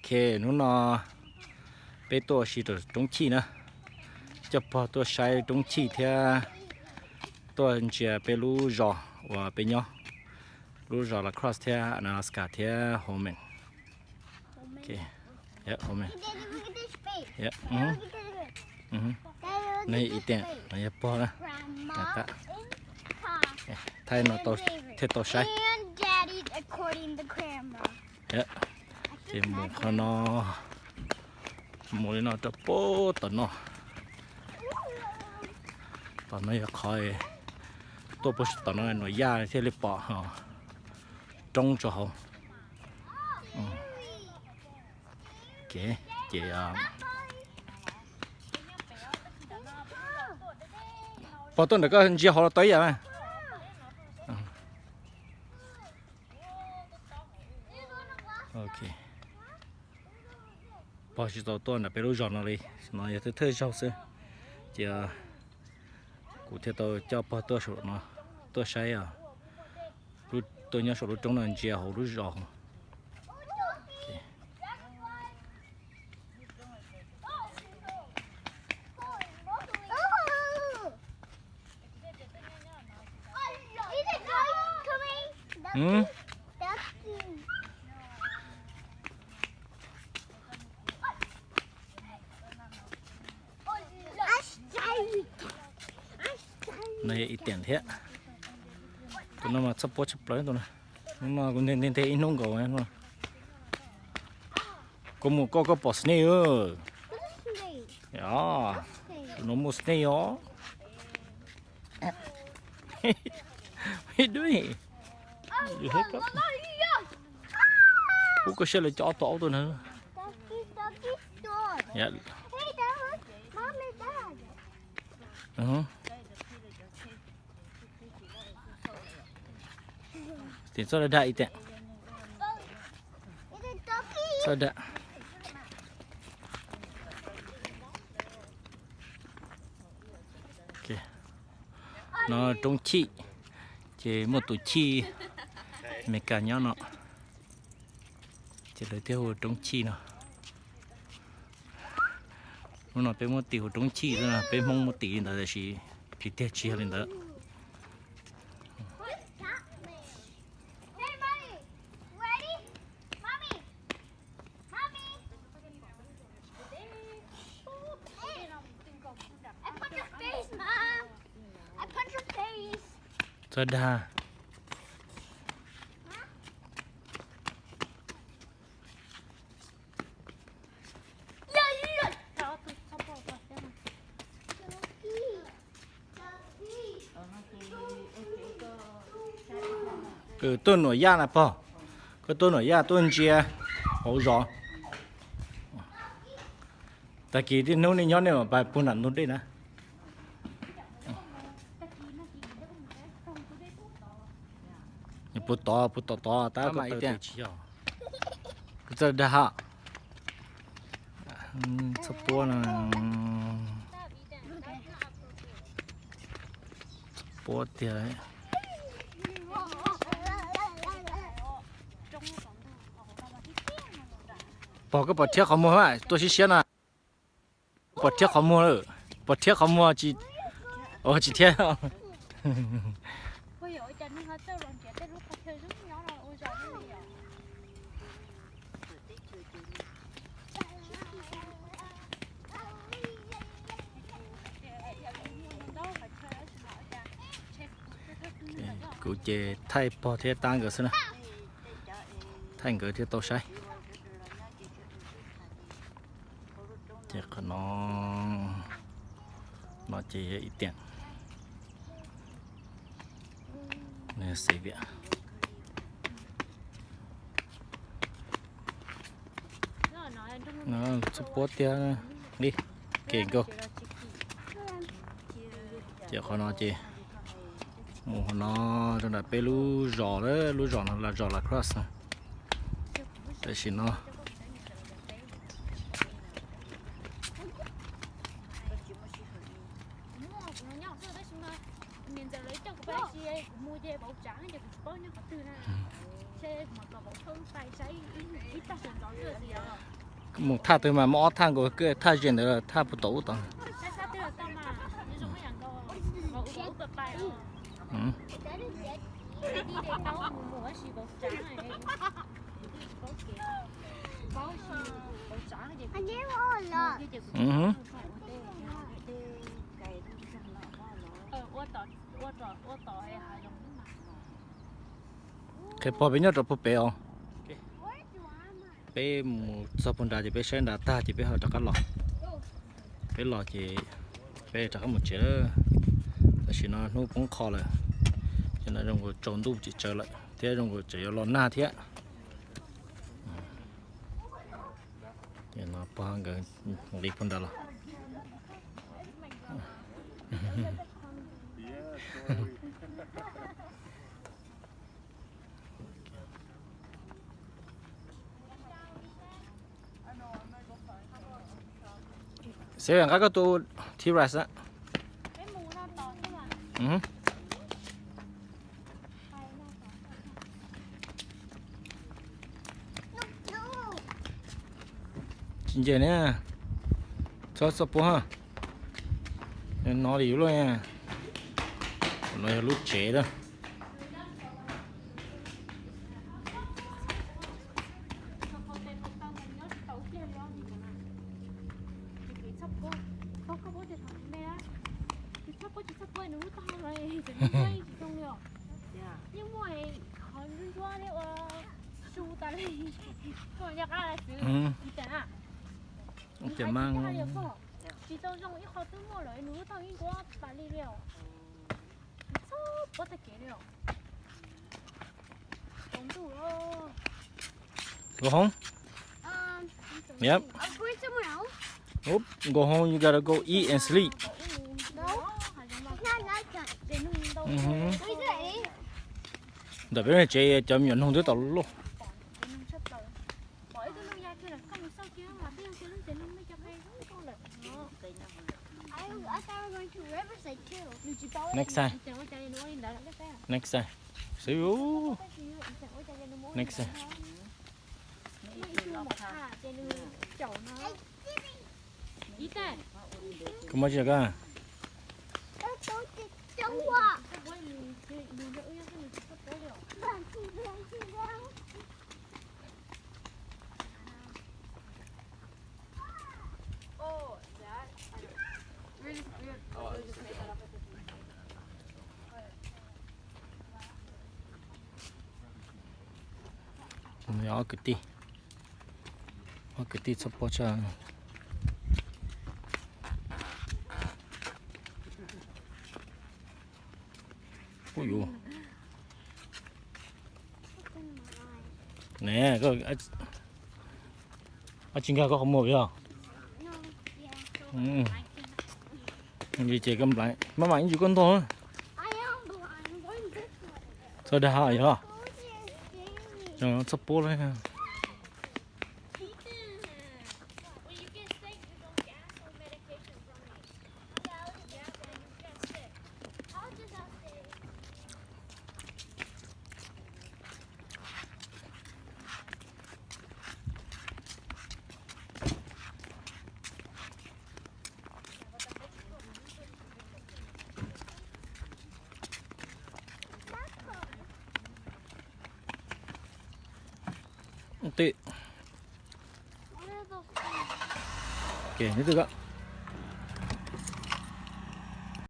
Ok, hnub no peb tuaj ua si rau roob chij na, coj pog tuaj saib roob chij thiab tuaj ntsia peb lub zos uas peb nyob, lub zos La Crosse thiab Unalaska thiab Holmen. Holmen. Nej ib tiam no yog pog na. Thaij no thiaj tau saib. Ces mus qhov no, mus li no rau puag tom no. Tom no yog qhov tuaj puag tom no Nuam Yaj thiaj li pom roob rau hauv. Ces, ces pog tuaj ntawm koj ntsia hauv los tau ib yam. Pog tsis tau tuaj nram peb lub zos no li, no yog thawj thawj zaug xwb. Ces kuv thiaj tau coj pog tuaj saum no, tuaj saib os. Tuaj nyob saum lub roob no ntsia hauv lub zos. No yog ib tiam thiab. Tus no mas txhob puab tshaj plaws tus no. Hnub no kuv nteg nteg nteg ib hnub nkaus no. Koj mus koj koj pom snake. Tus no muaj snake os. Pub koj siab lawv coj ob tug aub tuaj na. Tim txoj dag dag ib tiam. Txoj dag. No roob chij, ces muaj tus chij Amelikas nyob no, ces lawv thiaj hu roob chij no. Hnub no peb muab tis hu roob chij xwb, peb Hmoob muab tis li ntawd tab sis tiag tiag tsis yog li ntawd. Txoj dag. Koj tuaj Nuam Yaj na pog, koj tuaj Nuam Yaj tuaj ntsia hauv zos. Tag kis tib hnub nej nyob nej mam pais puag nram ntug dej na. Puag tod, puag tod tod tab mas ib tiam. Kuv txawj dag ha. Txhob puab no. Txhob puab tiag. Pog koj pom rhiab qhov muag, tuaj siab siab na. Pom rhiab qhov muag, pom rhiab qhov muag, tsis thiab. Kuv ces thaij pog thiab tab nkawd xwb na, thaij nkawd thiaj tau saib. Ces qhov no, no ces yog ib tiam. Xav viam. Txhob puab tiag li, kev nkaus. Ces qhov no ces mus qhov no rau nram peb lub zos, lub zos no zos La Crosse. Tam sim no Niam ntxawm lawv coj kuv pais si, kuv mus ces vauv tsav ces kuv tsis paub nyob qhov twg na. Ces kuv mam kom vauv thauj pais saib ib tag sawv ntxov xwb os. Mus thaj twg mas muaj ob thaj nkaus, thaj ze ntawd thaj puag tom ub tod. Qhia pog peb nyob rau puag pem os. Peb mus txog puag nrad ces peb saib nrad tag ces peb ho rov qab los. Peb los ces peb rov qab mus tsev lawm. Tam sim no hnub poob qho lawm, ces no zoo nkaus tsaus ntuj tsis tsawv lawm thiab zoo nkaus tseem yuav los nag thiab. No pog nkawd nqis puag nrad los. Xav nqa koj tus T-Rex a. Tsis nce ne, txhob txhob puab ha. No li lub, no yog lub tsev lawm. Ces mas tsis tau zoo ib qho twb muaj lawm, nws lub taub yeej nquab tas li li os. Txhob puab tag kev li os. Nkaus hoob. Yep. Go home, you gotta go eat and sleep. Ntawm peb tsev cov me nyuam noog twb tau loj. Next time. Next time. See you. Next time. Koj muaj tsi koj? Ob kwv tij, ob kwv tij txhob pob tshaj. Ub yuv. Ne, koj, ab tsi nkag koj qhov muag yog? Li ces koj nplaim, maj mam ib ntsis koj ntog. Txog dag yog. Txhob pob lawm. Twm. Ces nyob twg koj?